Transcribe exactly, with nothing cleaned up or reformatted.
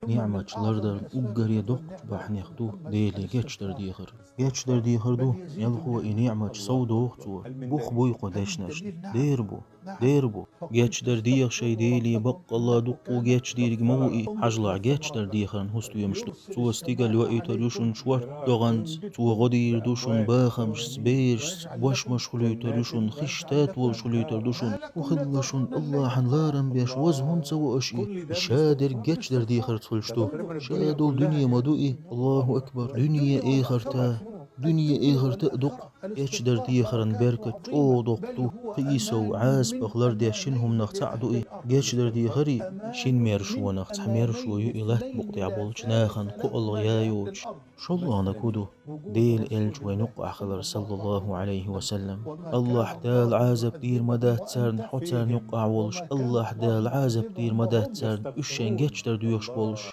ниӀматаш лардарна уггаре доккхача бахьанех ду Деле гечдар дехар. Гечдар дехар ду, мелхо и ниӀматаш сов доху цо. Бух буй кху дешнашна? Дера бу. Дера бу. Гечдар деха шайн Деле баккъалла дуккха гечдийриг ма ву и. Хьажалахь, гечдар дехаран хӀун стоьмаш ду. Цо стигал йоуьйтур ю шуна шортта догӀанца, цо гӀо дийр ду шуна бахамашца, берашца, бошмаш хуьлуьйтур ю шуна, хиш татолаш хуьлуьйтур ду шуна. ХӀун хилла шуна АллахӀан ларам беш ваза хӀунда ца во аша и? И ша дерг гечдар дехарца хуьлуш ду. Ша долу дуьне ма ду и. АллахӀу акбар. Дуьне эхарта, дуьне эхарта а дукха. Гечдар дехаран беркат чӀогӀа доккха ду, кхин а сов Ӏазапах лардеш шина хӀуманах цхьаъ ду и. Гечдар дехар а шина маршонах цхьа маршо ю и латта букъа тӀехь болчу нахана кхоалгӀа я йоцуш. ШолгӀаниг хӀун ду? Делан элча вайна юккъахь хилар, саллаллахӀу Ӏалайхи ва саллам. АллахӀ Дала Ӏазап дийр ма дац царна, хьо царна юккъахь волуш, АллахӀ Дала Ӏазап дийр ма дац царна, уьш шайн гечдар доьхуш болуш.